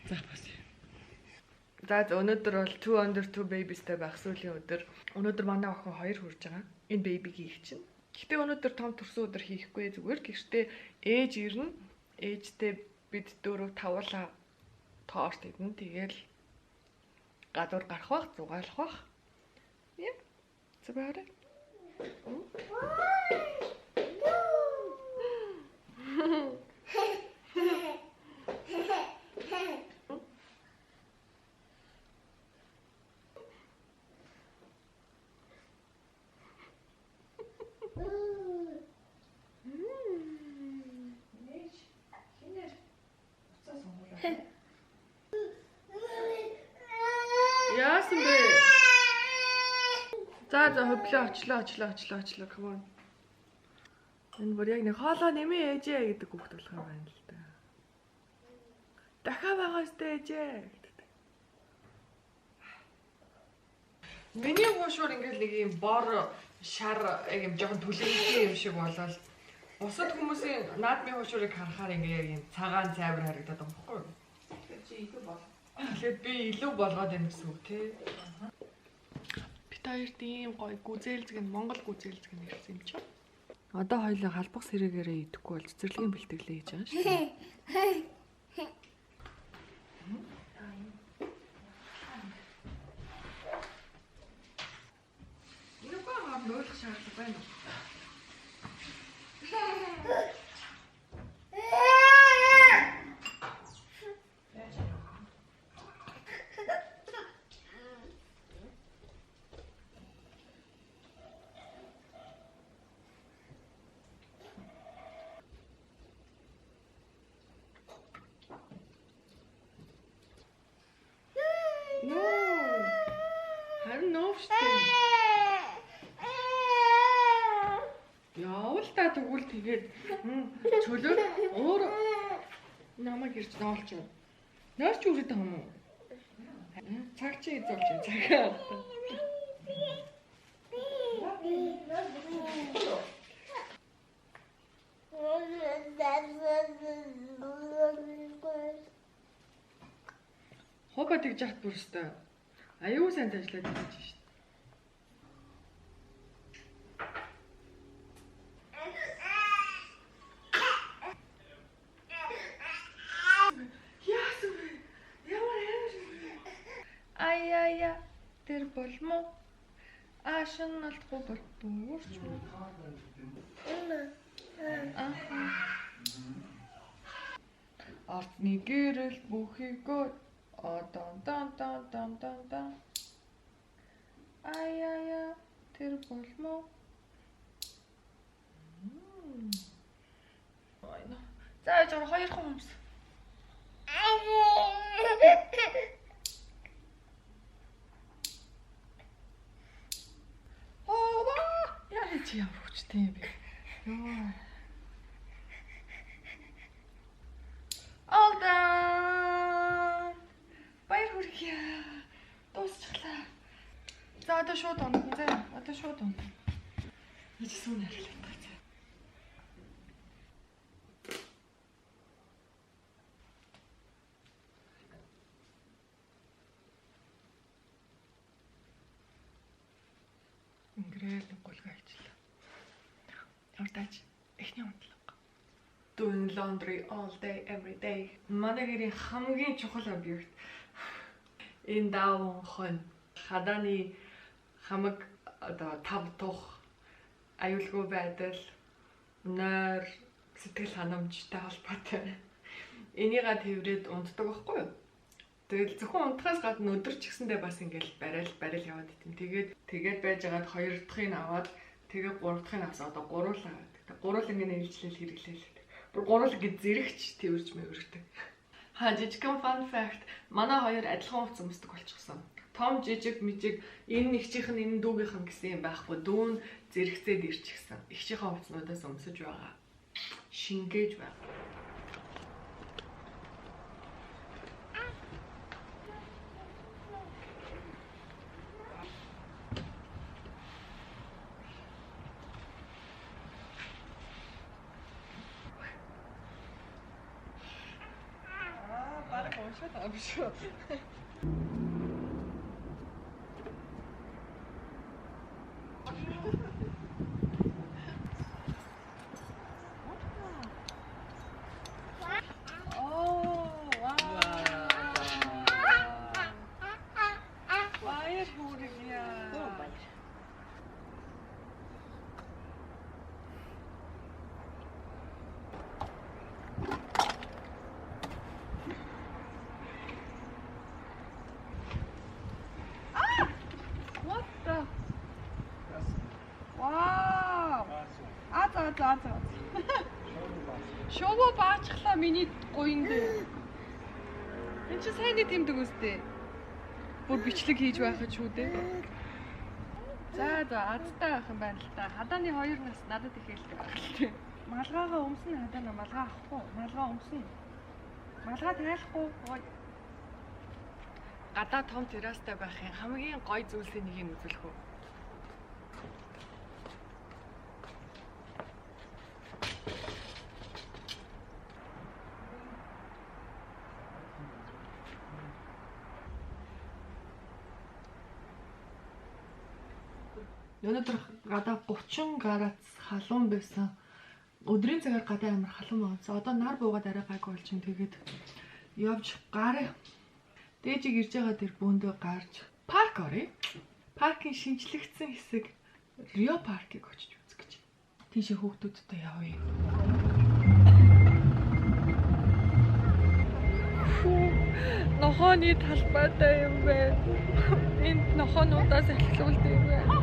За бас. За өнөөдөр бол 2 under 2 babies-тэй байх сүүлийн өдөр. Өнөөдөр манай охин 2 хүрж байгаа. Энэ baby-гийн их чинь. Гэхдээ өнөөдөр том төрсөн өдөр хийхгүй зүгээр гэртээ ээж ирнэ. Ээжтэй бид дөрөв тавуулаа торт идэн. Тэгэл гадуур гарах бах, зугаалах бах. Yeah. That's about it. Яасан бэ? За за хөблөө очлоо очлоо очлоо очлоо come on. Энэ бүр яг нэг хоолоо нэмээ ээжээ гэдэг хүүхд болох юм байна л да. Дахиад байгаа сте ээжээ гэдэг. Миний хуушуур ингээл нэг юм бор шар яг юм жоохон түлхэгдсэн юм шиг болол бусад хүмүүсийн наадмын хуушуурыг харахаар ингээ яг юм цагаан цайвар харагдаад байгаа байхгүй юу? Тэгэхээр чи илүү бол. Тэгэхээр би илүү болгоод байна гэсэн үг тий. Бид хоёрт ийм гоё гүзээлзэг нь Монгол гүзээлзэг нь ирсэн юм чинь. Одоо хоёлоо халбах сэрэгээрээ идэхгүй бол цэцэрлэгийн бэлтгэлээ хийж байгаа шүү дээ. Нүгөө хам ойлгох шаардлага байна уу? No. Харин нөөв штэ. Явал та тэгвэл тэгээд чөлөө өөр намайг ирж ноолч. Нойрч үрээд байгаа юм уу? Цаг чи эзэлж цаг. Хога тэгж яхад бүр өстой. Аюу сайн ажиллаад байж шít. Яасан бэ? Ямар амар юм бэ? Аяя тэр болмо. Аашин алдахгүй бол бүрч үү? Аха. Артны гэрэл бүхийгөө дан дан дан дан дан дан. Аяя тэр болмо. Айна. За жоо хоёр хүн хүмүүс. Ова! Яа чи ямар хүчтэй юм бэ? Йоо. All done. Баяр хүргье. Дуусчихлаа. За одоо шууд унтна заа. Одоо шууд унтна. Эч сүүн арилаад байгаа заа. Ингээл гулга хийчихлээ. Урдаач эхний унтлага. Doing laundry all day every day. Манай гэрийн хамгийн чухал объект энэ даавн хон хадааны хамаг одоо тав тух аюулгүй байдал нойр сэтгэл ханамжтай холбоотой. Энийга тэрврээд унтдаг байхгүй юу? Тэгэл зөвхөн унтахаас гадна өдөр ч гэсэндээ бас ингээл барайл барайл яваад идэв. Тэгээд байжгаад хоёр дахьыг аваад тэгээ гурав дахьыг авсан. Одоо гуруулаа аваад. Гуруул ингэ нээлжлэл хэрэглээл. Бүр гуруул ингэ зэрэгч тэрвэрч мэвэрдэг. Ха жижигхэн fun fact. Манай хоёр адилхан хувцас өмсдөг болчихсон. Том жижиг мижиг энэ нэгчийнх нь энэ дүүгийнх нь гэсэн юм байхгүй. Дүүн зэрэгцээд ирчихсэн. Эгчийнхээ хувцснуудаас өмсөж байгаа. Шингээж байгаа. Биш үү? Оо, вау. Баяр хүргье. Баяр. What the? Вау. Аз аз аз аз. Шувуу баачглаа миний гуян дээр. Энд чи сайн нэг тэмдэг үстэй. Бүр бичлэг хийж байхад шүү дээ. За за, азтай байх юм байна л да. Хадааны хоёр нас надад их хэлдэг байх л дээ. Малгайгаа өмснө, хадаана малгай авахгүй. Малгай өмснө. Малгай тайлахгүй. Ой. Гадаа том террастай байхын хамгийн гоё зүйлсийн нэг нь үзүүлэх үү? Өнөөдөр гадаа 30 градус халуун байсан. Өдрийн цагаар гадаа амар халуун байгаа. Одоо нар буугаад арай гайгүй болж байна. Тэгээд явж гар дээжиг ирж байгаа тэр бөөндөө гарч парк оръё. Паркийн шинжлэгдсэн хэсэг Рио паркийг очиж үзэх гэж. Тийшээ хүүхдүүдтэй явъя. Фүү, нохооны талбайтай юм байна. Энд нохоонуудаас ахлуулдаг юм байна.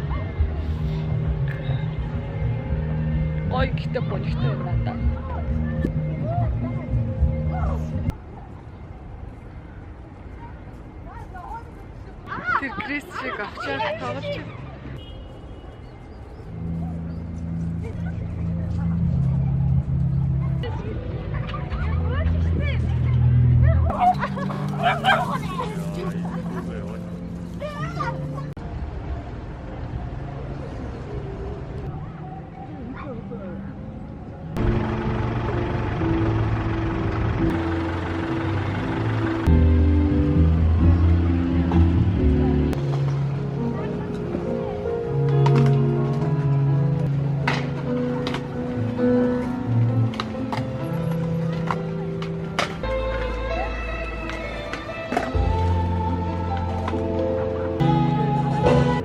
Гоё гэхдээ гонигтай юм надад. Тэр Крис шиг овчаар тоглож байна.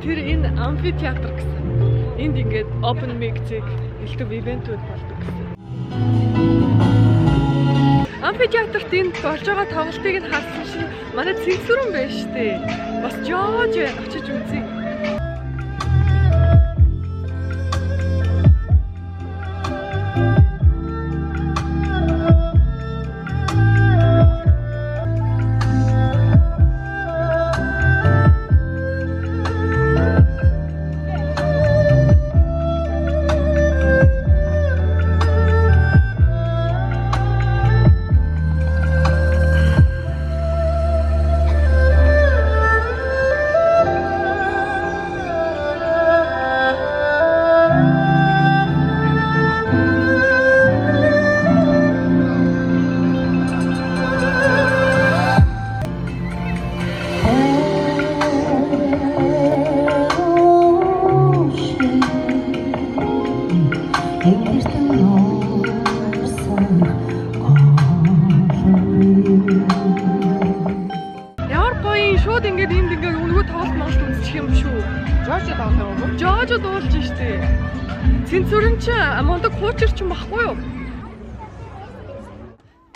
Тэр энэ амфитеатр гэсэн. Энд ингээд open mic зэг элдв event үүд болдог гэсэн. Амфитеатрт энд болж байгаа тоглолтыг нь харсан чинь манай цэнцүрэн байна штэ. Бас жоож байна, очиж үзье. Тэнгэртэн нуурсан олон. Ямар гоё юм, шууд ингээд энд ингээд өнгөө тоглолт монголт үзчих юм шүү. Жожо тоглох юм уу? Жожо дуулж штэ. Цэнцүрэн чи мундаг хуучир ч юм баггүй юу?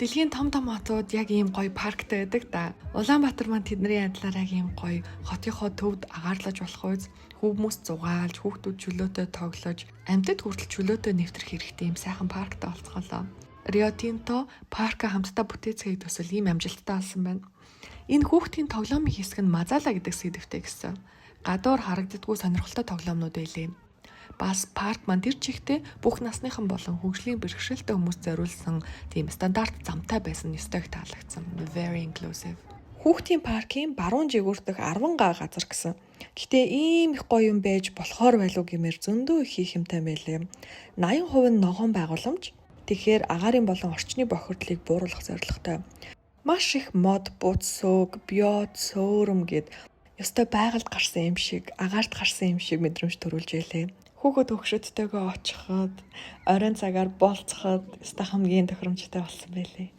Дэлхийн том том хотууд яг ийм гоё парктай байдаг да. Улаанбаатар маань тэдний адилаар яг ийм гоё хотынхоо төвд агаарлаж болох үз, хүмүүс зугаалж, хүүхдүүд чөлөөтэй тоглож, амьтад хүртэл чөлөөтэй нэвтрэх хэрэгтэй ийм сайхан парктай болцголоо. Рио Тинто парка хамтдаа бүтээцгээе төсөл ийм амжилттай болсон байна. Энэ хүүхдийн тоглоомын хэсэг нь Мазала гэдэг сэдэвтэй гэсэн. Гадуур харагддаггүй сонирхолтой тоглоомнууд байлээ. Бас парк маань тэр чигтээ бүх насныхан болон хөгжлийн бэрхшээлтэй хүмүүс зориулсан тийм стандарт замтай байсан нь ёстой их таалагдсан. Very inclusive. Хүүхдийн паркийн баруун жигүүр дэх 10 га газар гэсэн. Гэтэ ийм их гоё юм байж болохоор байлуу гэмээр зөндөө их хийх юмтай байлээ. 80% нь ногоон байгууламж. Тэгэхээр агаарын болон орчны бохирдлыг бууруулах зорилготой. Маш их мод, буц, сөөг, биод, сөөрөм гэд ёстой байгальд гарсан юм шиг, агаарт гарсан юм шиг мэдрэмж төрүүлж байлээ. Хүүхэд хөгшөдтэйгөө очиход, оройн цагаар болцоход ёстой хамгийн тохиромжтой болсон байлээ.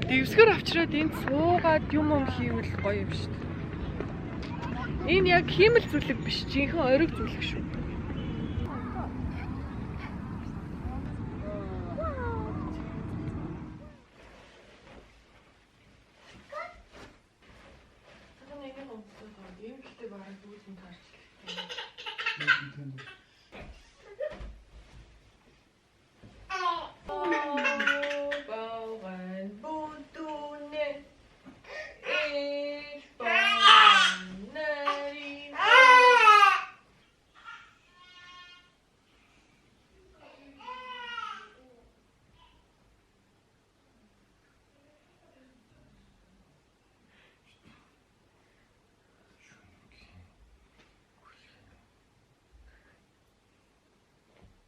Дэвсгэр авчираад энд суугаад юм юм хийвэл гоё юм шүү дээ. Энэ яг хиймэл зүлэг биш, жинхэнэ ориг зүлэг шүү.